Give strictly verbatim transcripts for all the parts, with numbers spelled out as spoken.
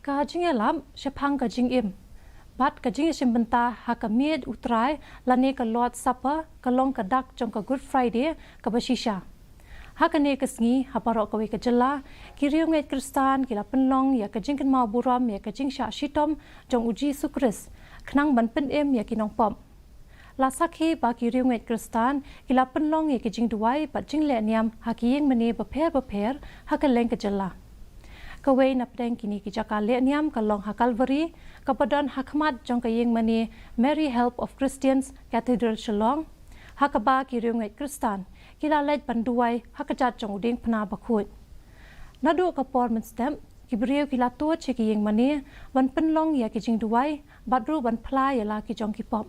Ka jingïalap shaphang ka jingim bad ka jingïashimbynta ha ka miej U Trai lane ka Lord's Supper ka long ka dak jong ka Good Friday kaba shisha. Ha kane ka sngi, ha baroh kawei ka jylla, ki riewngeit Khristan ki la pynlong ïa ka jingkynmaw burom ïa ka jingshah shitom jong U Jisu Khrist, khnang ban pynim ïa ki nongpop. La sakhi ba ki riewngeit Khristan ki la pynlong ïa ki jingduwai bad jingleh niam ha ki ïingmane bapher bapher ha kylleng ka jylla. Kawei na pdeng kine ki jaka leh niam ka long ha Calvary, kaba don ha khmat jong ka ïingmane Mary Help of Christians Cathedral Shillong, ha kaba ki riewngeit Khristan ki la leit ban duwai ha ka jait jong u diengphna bakhuid. Naduh ka por mynstep, ki briew ki la tuid sha ki ïingmane ban pynlong ïa ki jingduwai bad ruh ban phla ïa la ki jong ki pop.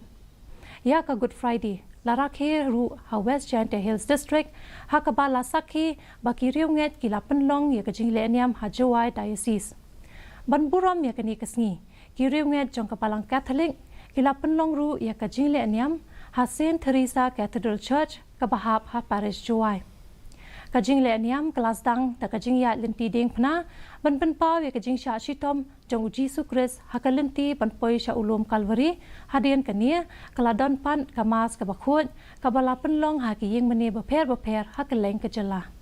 Ïa ka Good Friday la rakhe ruh ha West Jaintia Hills District, ha kaba la sakhi ba ki riewngeit ki la pynlong ïa ka jingleh niam ha Jowai Diocese. Ban burom ïa kane ka sngi, ki riewngeit jong ka Balang Catholic ki la pynlong ruh ïa ka jingleh niam ha Saint Theresa Cathedral Church kaba hap ha Parish Jowai. Ka jingleh niam ka la sdang da ka jingïaid lynti diengphna ban pynpaw ïa ka jingshah shitom jong U Jisu Khrist ha ka lynti ban poi sha u lum Calvary. Hadien kane, ka la don pat ka Mass kaba khuid kaba la pynlong ha ki ïingmane bapher bapher ha kylleng ka jylla.